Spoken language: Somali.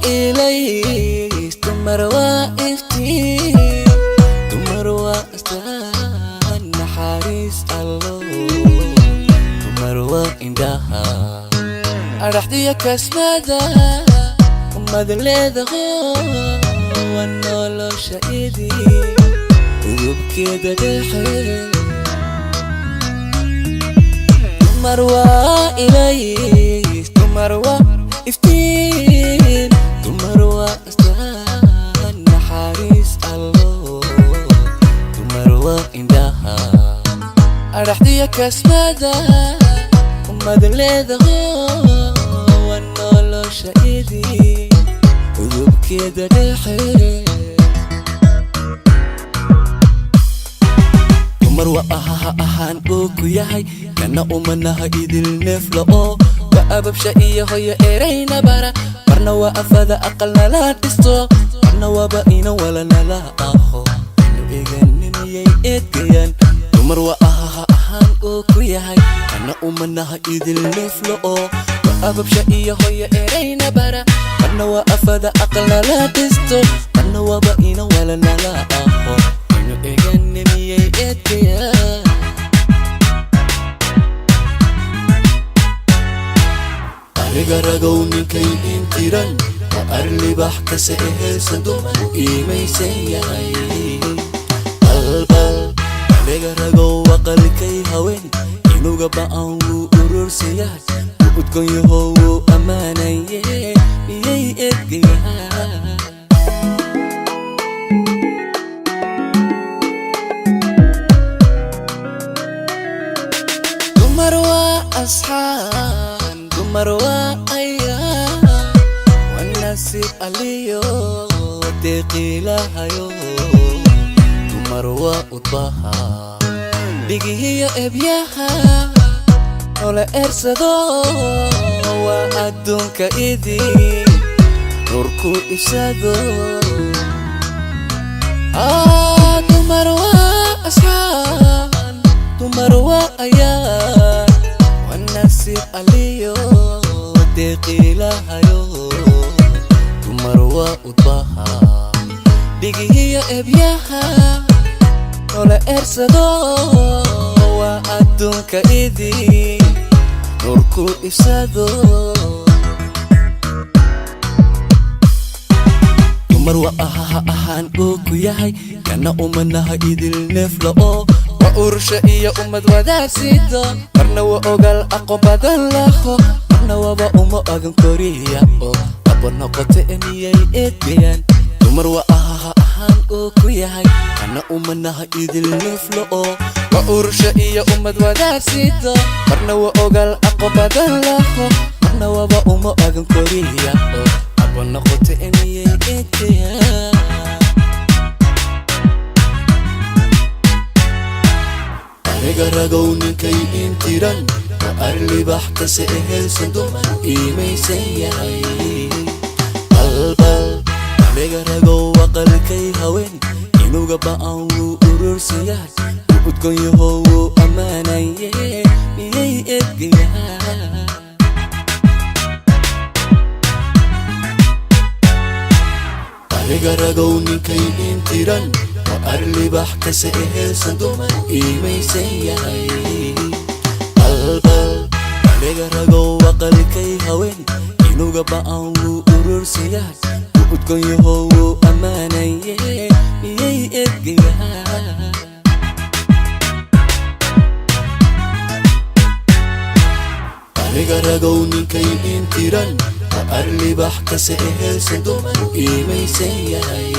Ilays, dumar waa iftiin, dumar waa astaan naxariis Allo, dumar waa indhaha adhaxdiyo kasmada ummad leedaho, waa nolosha idin udubkeeda dhexe. Dumar waa ilays, dumar waa iftiin, dumar waa astaan naxariis Allo, dumar waa indhaha adhaxdiyo kasmada ummad leedaho, waa nolosha idin udubkeeda dhexe. Dumar waa ahaha ahaan uu ku yahay, kana umanaha idil neef la'o, waa ababsha iyo hoyo erayna bara, marna waa afada aqal nala dhisto, marna waaba ina wala nala aho, inu eganiniyay eedgayaan. Dumar waa ahaha ahaan uu ku yahay, kana umanaha idil neef la'o, waa ababsha iyo hoyo erayna bara, marna waa afada aqal nala dhisto, marna waaba ina wala nala aho, inu eganiniyay eedgayaan. Aniga ragow ninkay intiran ma arlibax kase ehelsan dumar u iimaysan yahay balbal. Aniga ragow aqalkay haween inuga ba'an wuu urursan yahay, wuu udgon yaho, wuu ammaanaye, miyay edgayahay? Dumar waa asxaan, dumar waa ayaan, waa nasiib aliyo deeqiilahayo, dumar waa udbaha dhigihiyo ebyaha nola ersado, waa adduunka idin nurku ifsado. Dumar waa asxaan, dumar waa ayaan, waa nasiib aliyo deeqiilahayo, dumar waa udbaha dhigihiyo ebyaha nola ersado, waa adduunka idin nurku ifsado. Dumar waa ahaha ahaan uu ku yahay, kana umanaha idil neef la'o, waa urusha iyo ummad wadaagsido, marna waa ogaal aqoon badan laho, marna waaba uma agan koriya oo aba noqote, miyay eedgayaan? Dumar waa ahaha ahaan uu ku yahay, kana umanaha idil neef la'o, waa urusha iyo ummad wadaagsido, marna waa ogaal aqoon badan laho, marna waaba uma agan koriya oo aba noqote, miyay eedgayaan? Aniga ragow ninkay intiran ma arlibax kase ehelsan dumar u iimaysan yahay balbal. Aniga ragow aqalkay haween inuga ba'an wuu urursan yahay, wuu udgon yaho, wuu ammaanaye, miyay edgayahay? Aniga ragow ninkay intiran ma arlibax kase ehelsan dumar u iimaysan yahay balbal. Aniga ragow aqalkay haween inuga ba'an wuu urursan yahay, wuu udgon yaho, wuu ammaanaye, miyay edgayahay? Aniga ragow ninkay intiran ma arlibax kase ehelsan dumar u iimaysan yahay.